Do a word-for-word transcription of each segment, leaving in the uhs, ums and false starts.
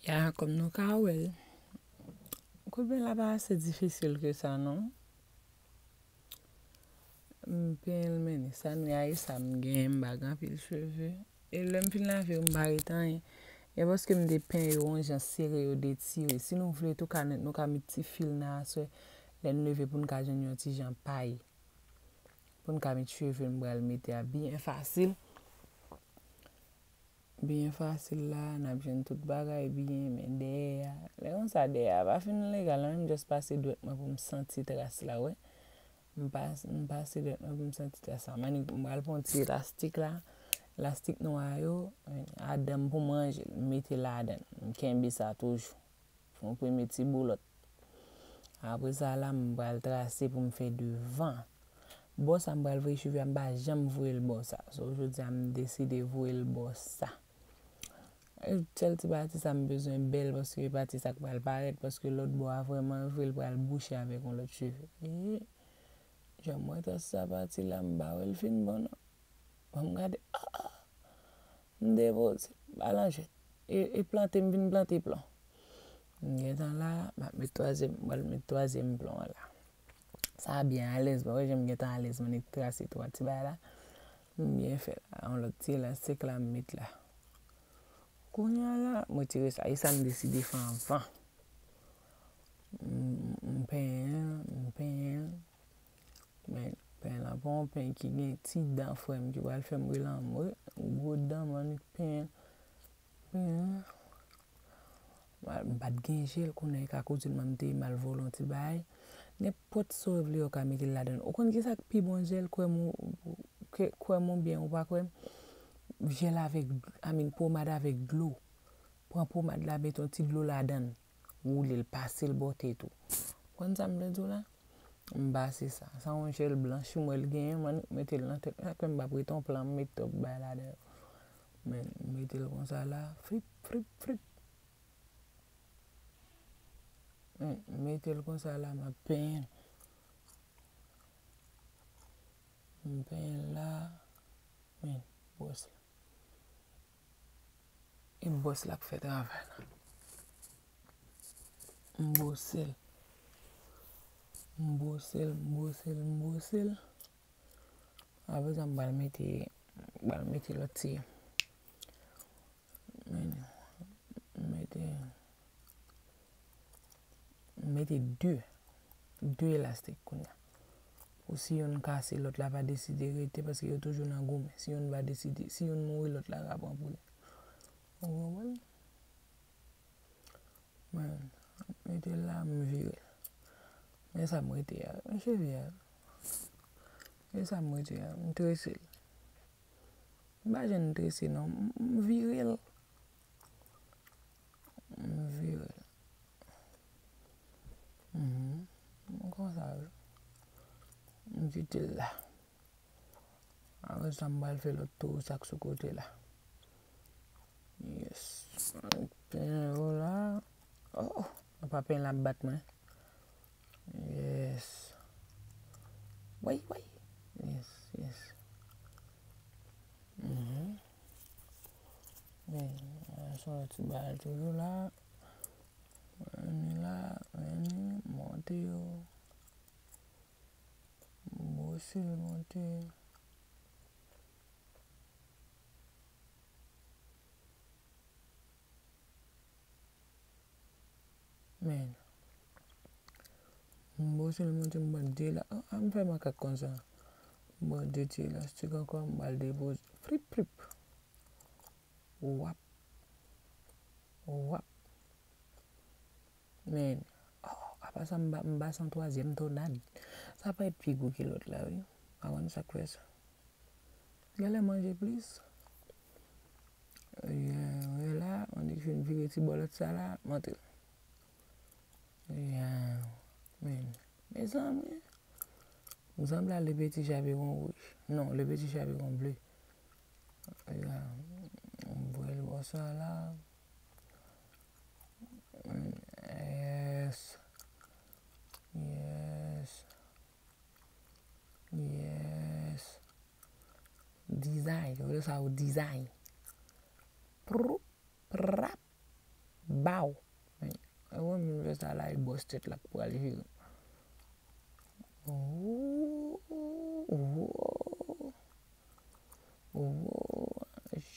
A, kòm nou ka wè l, kout men la pa ase difisil ke sa, non. M penyen l, men sa nou ye, sa m genyen, m pa gen anpil cheve. E lè m fin lave yo, m pa ret anyen. E paske m te penyen yo yon jan sere, yo detire. Si nou vle tou, ka, nou ka met ti fil nan aswè. Lè n leve pou n ka jwenn yon ti jan pay. Pou n ka met cheve n pral mete a byen fasil. Byen fasil la, n ap jwenn tout bagay byen, men dèyè a, lè konsa dèyè a pa fin legal, mwen menm just pase dwèt mwen pou m santi tras la, wè. M pas-, m pase dwèt mwen pou m santi tras la. Mwen, m pral pran ti elastik la, elastik nwa yo, adan m pou m ranje l, m mete ladan l, m kenbe sa toujou. Fè yon premye ti boulòt. Apre sa la, m pral trase pou m fè devan. Bò sa m pral voye cheve a, m pa janm voye l bò sa. So, jodi a, m deside voye l bò sa. E sèl ti pati sa m bezwen bèl, paske pati sa k pral parèt, paske lòt bò a vrèman, vre l pral bouche avèk yon lòt cheve. E, jan m wè tras sa pati la, m pa wè l fin bon, non. Ban m gade. Ah, ah. M depoze. Ba l an jwèt. E, e plante, m vin plante plon. M gentan la, m ap met twazyèm, m pral met twazyèm plon an la. Sa byen alèz, pa wè jan m gentan alèz, m annik trase twa ti bagay la. M byen fè la. Yon lòt ti elastik la, m met la. Kounye a la, m retire sa. E sa m deside fè anvan. M, m penyen, m penyen. Men, pen lan pa yon pen ki gen ti dan, frè m, ki pral fè m ri lanmò. Gwo dan, m annik pen, pen. M pa t gen jèl, kounye a e ka koze m, m te mal vòlè yon ti bagay. Nenpòt sa w vle, w ka mete l ladan l. Ou konn ki sa k pi bon jèl, kwè m ou, ke, kwè m oubyen ou pa kwè m? Jèl avèk, I mean, pomad avèk dlo. Pran pomad la, mete yon ti dlo ladan l. Woule l, pase l bò tèt ou. Konn sa m vle di w la? M pase sa. Sa yon jèl blanch, m wè l genyen, m annik mete l nan tèt mwen. Apre m p ap rete yon plan, m met twòp bagay ladan l. Men, m mete l konsa la, frip, frip, frip. Men, m mete l konsa la, m ap penyen l. M penyen l la, men, bwòs la. E bwòs la k fè travay la. M bwose l. M bwose l, m bwose l, m bwose l. Apre sa, m pral mete, m pral mete lòt ti. Men, m mete, m mete de, de elastik kounye a. Pou si yonn kase, lòt la pa deside rete, paske yo toujou nan goumen. Si yonn pa deside, si yonn mouri, lòt la ka pran pou li. Ou konprann? Men, mete l la, m vire l. Men sa m rete a, men cheve a. Men sa m rete a, m trese l. M pa janm trese non, m, m vire l. M vire l. Mhm. M konsa wi. M kite l la. Apre sa, m pral fè lòt tou sa k sou kote la. Yes. Penyen yo la. Oh, apa pen la ap bat mwen. Yes. Way, way. Yes, yes. Mhm. Men, se yon ti bagay toujou la. Vini la, vini, monte yo. Bwose l monte. Men. M bwose l monte, m pran de la. Ah, ah, m fè makak konsa. M pran de ti elastik ankò, m pral depoze. Frip, frip. Wap. Wap. Men, oh, apa sa m ba, m ba san twazyèm tonad. Sa parèt pi gwo ke lòt la, wi. Pa konn sa k fè sa. Genlè manje plis. Yeah, wè la, on di fin vire ti bòlòt sa la, monte. Yeah, men, mezanmi. Egzanp la, le petit chaperon rouge. Non, le petit chaperon bleu. Yeah, m voye l bò sa la. Yes. Yes. Yes. Dizay, yo rele sa yo dizay. Prou, prap. Baw! Mwen menm fè sa la, e bòs tèt la k pral jere. Ooh, ooh, ooh.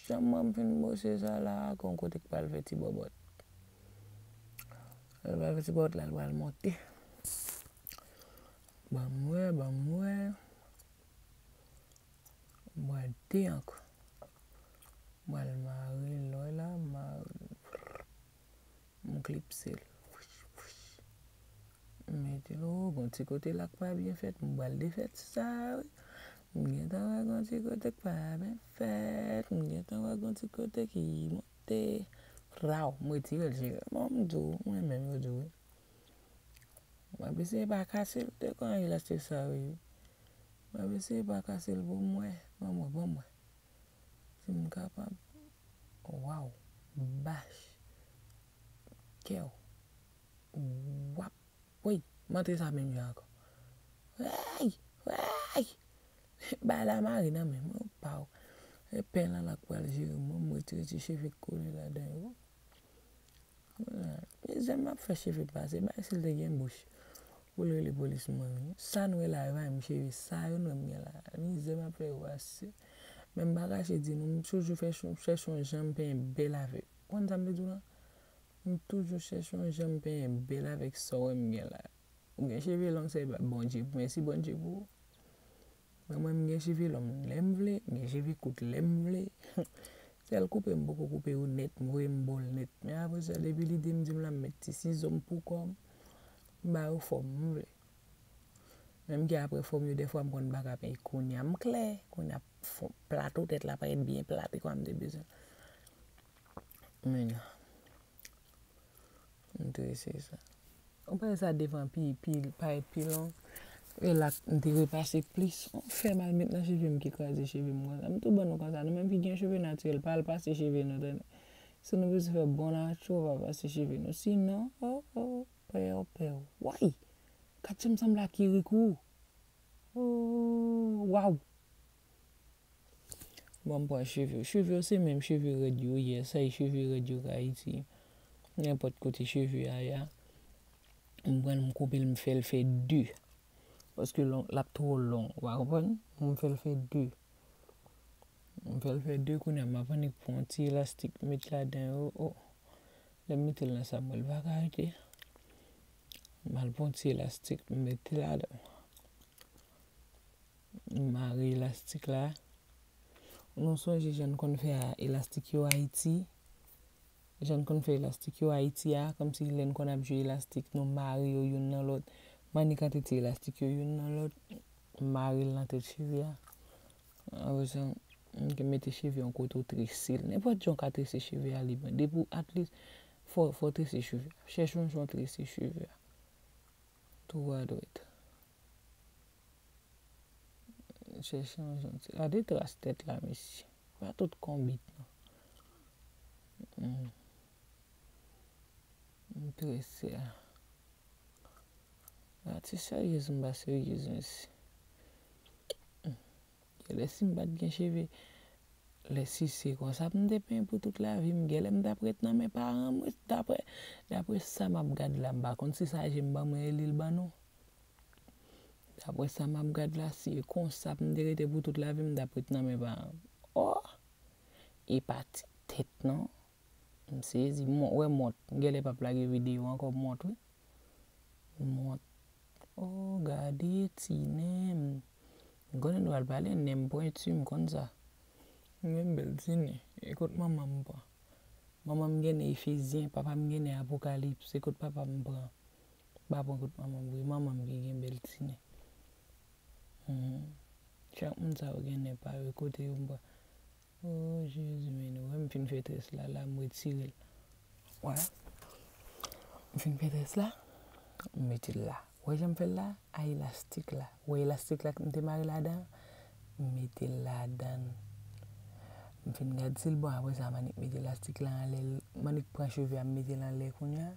Jan mwen fin bwose sa la, gon kote k pral fè ti bòbòt. Lè l pral fè ti bòbòt la, l pral monte. Ban m wè, ban m wè. M pral de ankò. M pral mare lòy la, mare. M klipse l. Fwish, fwish. M mete l, o, gon ti kote la k pa byen fèt. M pral defèt sa, wi. M gentan wè gon ti kote k pa byen fèt. M gentan wè gon ti kote ki monte. Raw, m retire l, jere. Bon, m di w, mwen menm yo di w, wi. M ap eseye pa kase l, te kon elastik sa, wi. M ap eseye pa kase l pou m wè. Ban m wè, ban m wè. Si m kapab. Waw. Bach. Kèw. Wap. Woy. M antre sa menm jan ankò. Woy! Woy! Bay la mare nan men mwen. Paw. E pen lan la k pral jere mwen. M retire ti cheve k kole ladan yo. Mizè m ap fè cheve pase, bay si l te gen bouch. Pou l rele polis mwen wi. Sa nou wè la yo pa menm cheve, sa yo nou wè m gen la. Mizè m ap fè yo pase. Men m pa kache di nou, m toujou fè chèche yon jan m penyen bèl avèk. Ou konn sa m te di w lan? M toujou chèche yon jan m penyen bèl avèk sa w wè m gen la. Ou gen cheve long, se Bondye, mèsi Bondye pou ou. Men mwen, m gen cheve long lè m vle, m gen cheve kout lè m vle. Sèl koupe m poko koupe yo nèt, m voye m ba w l nèt. Men apre sa, depi lide m di m la, m met ti sizo m pou kò m, m ba yo fòm m vle. Menm ke apre fòm yo, dèfwa m konn pa ka penyen. Kounye a m klè, kounye a fò-, plato tèt la parèt byen plat, e kwa m te bezwen. Men, m trese sa. Ou pa wè sa devan pi, pi, parèt pi long. E la, m te repase plis. Fè m al met nan cheve m ki kraze cheve m konsa. M tou ban nou konsa. Nou menm ki gen cheve natirèl, pa al pase cheve nou, tande. Si nou bezwen fè bon nacho, pa pase cheve nou. Sinon, oh, oh, pè, oh, pè, woy! Gad jan m sanble ak Kirikou. Oh, waw! Bon, m pran cheve yo. Cheve yo se menm cheve rèd yo ye. Sa e cheve rèd yo ka itilize. Nenpòt kote cheve a ye a. M pran l, m koupe l, m fè l fè de. Paske long, l ap twò long. Ou pa konprann? M fè l fè de. M fè l fè de, kounye a m ap annik pran yon ti elastik, met ladan yo. Oh. Lè m mete l nan sa, m wè l pa ka rete. M al pran yon ti elastik, m mete ladan. M mare elastik la. Nou sonje jan n konn fè a elastik yo Ayiti? Jan n konn fè elastik yo Ayiti a, kòmsi lè n konn ap jwe elastik, nou mare yo youn nan lòt. M annik antre ti elastik yo youn nan lòt, m mare l nan tèt cheve a. Apre sa, m te mete cheve yon kote w trese l. Nenpòt jan w ka trese cheve a, li bon. Depi w, at least, fò, fò w trese cheve a. Chèche yon jan w trese cheve a. Tou adwèt. Chèche yon jan ti. Gade tras tèt la, mesye. Pa tout konbit, non. Hmm. M trese a. Atis serye, m pa serye, mesye. Hmm. Genlè si m pa t gen cheve, lè si se konsa m te penyen pou tout lavi m, genlè m t ap ret nan men paran m, wi, daprè, daprè sa m ap gad la, m pa konn si sa je m ban mwen e li l ban nou. Daprè sa m ap gad la, si e konsa m te rete pou tout lavi m, m t ap ret nan men paran m. Oh! E pa ti tèt non. M sezi. M wè mont. M genlè p ap lage videyo ankò, mont wi. Mont. Oh, gade ti nen m. M konnen nou pral pale, nen m pwenti, m konn sa. M gen bèl ti nen. E kot manman m pran? Manman m gen nen Efezyen, papa m gen nen Apokalips. E kot papa m pran? M pa pran kot manman m vre. Manman m ki gen bèl ti nen. Mhm. Chak moun sa yo gen nen pa yo. Kote yo m pran? Oh, Jezi, men nou wè m fin fè très la, la m retire l. Wè. M fin fè très la, m mete l la. Wè jan m fè l la? A elastik la. Wè elastik la m te mare ladan? M mete l ladan. M fin gad si l bon, apre sa m annik mete elastik la anlè l. M annik pran cheve a, m mete l anlè kounye a.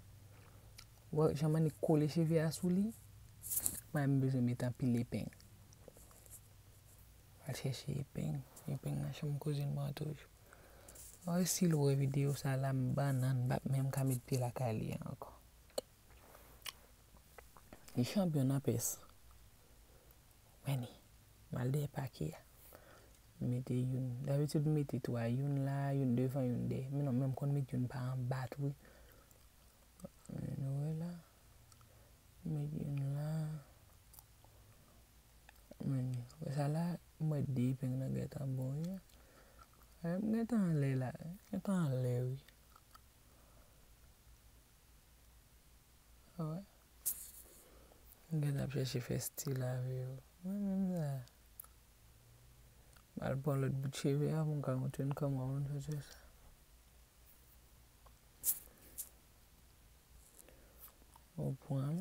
Wè jan m annik kole cheve a sou li? Mwen m bezwen met anpil epeng. Al chèche epeng. Epeng nan chanm kouzin mwen toujou. Mwen si l wè videyo sa la, m bannann, m p ap menm ka met pye lakay li ankò. Li chanpyon nan pès. Men li, m al dèyè pake a. M mete youn. Dabitid, m mete twa. Youn la, youn devan, youn dèyè. Men non, men m konn met youn pa anba tou wi. Men nou wè la. M met youn la. Men, wè sa la, m wè de epeng nan gentan bon wi. Wè, m gentan anlè la. Gentan anlè wi. Wè. M gentan ap chèche fè stil avè yo. Mwen menm sa. M al pran lòt bout cheve a pou m ka montre n kòman moun fè sa. Ou pran.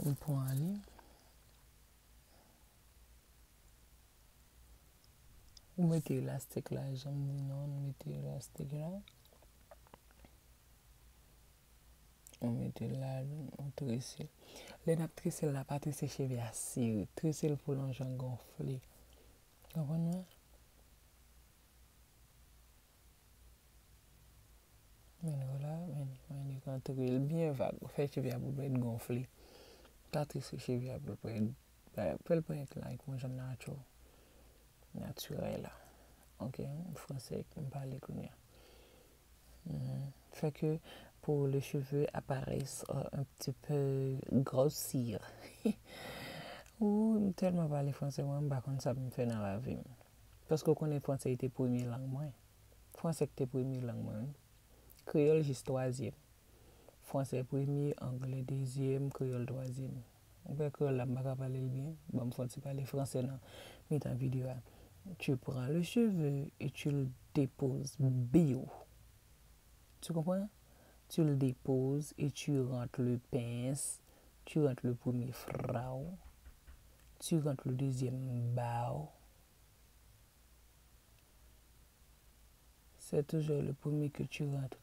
Ou pran li. Ou mete elastik la, jan m di non, nou mete elastik la. Ou mete l la, ou trese l. Lè n ap trese l la, pa trese cheve a sere. Trese l pou l yon jan gonfle. Konprann mwen? Men nou la, men, men li rantre l byen vag. Fè cheve a pou l pa t gonfle. Pa trese cheve a pou l pa t, fè l parèt like yon jan natural. Natirèl. Ok, franse m pale kounye a. Mhm. Fait que pour les cheveux apparaissent, euh, un petit peu grossir. Ou, m tèlman pale franse, mwen, m pa konn sa pou m fè nan lavi m. Paske w konnen franse te premye lang mwen. Franse ki te premye lang mwen, wi. Kreyòl jis twazyèm. Franse premye, anglè dezyèm, kreyòl twazyèm. Ou wè kreyòl la, m pa ka pale l byen. Ban m fè yon ti pale franse nan mitan videyo a. Tu prends le cheveu et tu le déposes. Biw. Tu comprends? Tu le déposes et tu rentres le pince. Tu rentres le premier fraw. Tu rentres le deuxième baw. C'est toujours le premier que tu rentres.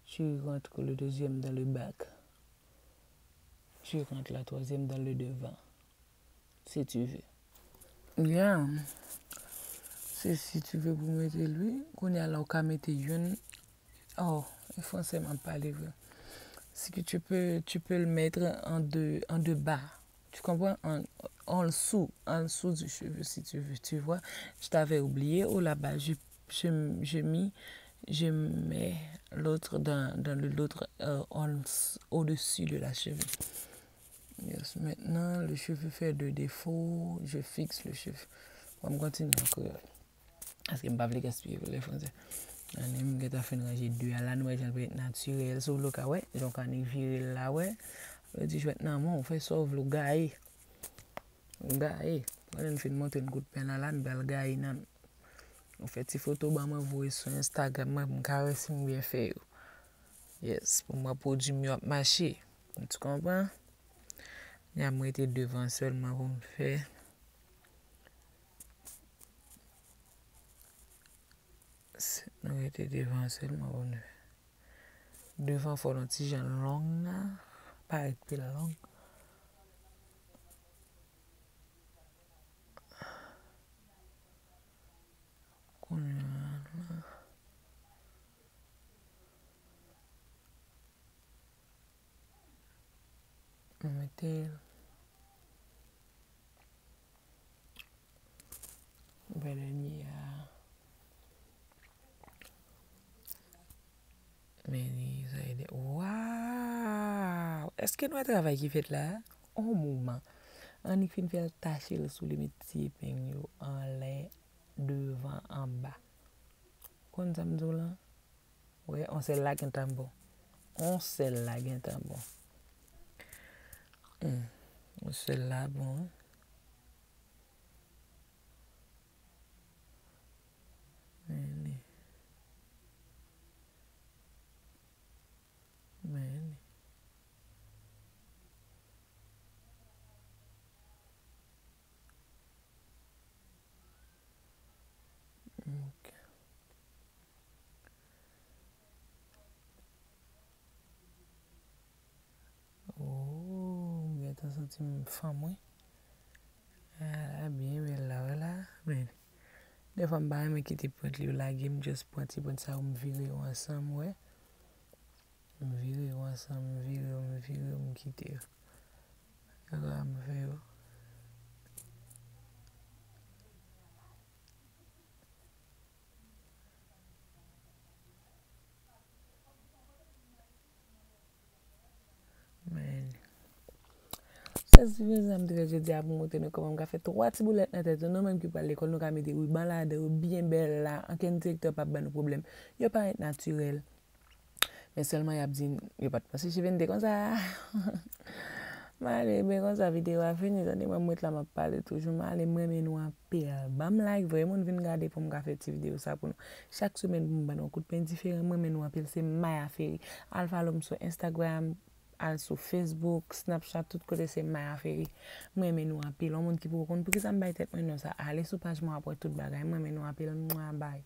Tu rentres le deuxième dans le bac. Tu rentres la troisième dans le devant. Si tu veux. Yeah. Se si tu veux pou mete l, wi. Kounye a la, ou ka mete youn. Oh, e franse m ap pale vre. Si que tu peux, tu peux le mettre en deux, en deux bas. Tu comprends? En, en dessous, en dessous du cheveu, si tu veux, tu vois. Je t'avais oublié. Au là-bas, je, je, je mis, je mets l'autre dans, dans le, l'autre, euh, en, au-dessus de la cheveux. Yes, maintenant, le cheveu fait de défaut, je fixe le cheveu. Bon, m kontinye an kreyòl. Paske m pa vle gaspiye pou lè franse. Ane m gentan fin ranje de a la, nou wè jan l parèt natirèl. Si w vle w ka wè, jan w ka annik vire l la, wè. Yo di jwèt nan men w, fè sa w vle, w gaye. W gaye. Pandan n fin montre n kout pen la, la, n pral gaye nan men. Nou fè ti foto ban mwen, voye sou Instagram mwen pou m ka wè si m byen fè yo. Yes, pou m wè pwodui m yo ap mache. Ou ti konpran? Kounye a m rete devan sèlman pou m fè. Se, nou rete devan sèlman pou nou fè. Devan fò l yon ti jan long la. Parèt pi long. Kounye a la. Mete l. Bèlènyè a. Men li, sa ede. Waw! Èske nou wè travay ki fèt la? On moman. Annik fin fè l tache l sou li, met ti epeng yo anlè, devan, anba. Konn sa m di w lan? Wè, on sèl la gentan bon. On sèl la gentan bon. Hmm. On sèl la bon. Men li. Men li. Ok. Oh. Ti m fanm, wi. Ah, byen bèl la, wè la. Men, dèfwa m pa renmen kite pwent li yo lage, m just pran ti pwent sa yo, m vire yo ansanm, wè. M vire yo ansanm, m vire yo, m vire yo, m kite yo. Gade kòman m fè yo. Men. Sa se vizaj m te fè jodi a pou montre nou kòman m ka fè twa ti boulèt nan tèt nou. Nou menm ki pral lekòl, nou ka mete riban ladan yo byen bèl la. Ankenn direktè p ap ban nou pwoblèm. Yo parèt natirèl. Men sèlman y ap di yo pa t panse cheve n te konsa. M ale, men konsa videyo a fini, tande mwen m ret la m ap pale toujou. M ale, m renmen nou anpil. Ban m like, voye moun vin gade pou m ka fè ti videyo sa pou nou. Chak semèn pou m ban nou yon kout pen diferan. M renmen nou anpil, se Maya Ferry. Al follow m sou Instagram, al sou Facebook, Snapchat, tout kote se Maya Ferry. M renmen nou anpil. Yon moun ki poko konn poukisa m bay tèt mwen non sa, ale sou paj mwen w ap wè tout bagay. M renmen nou anpil. Mwa, bay.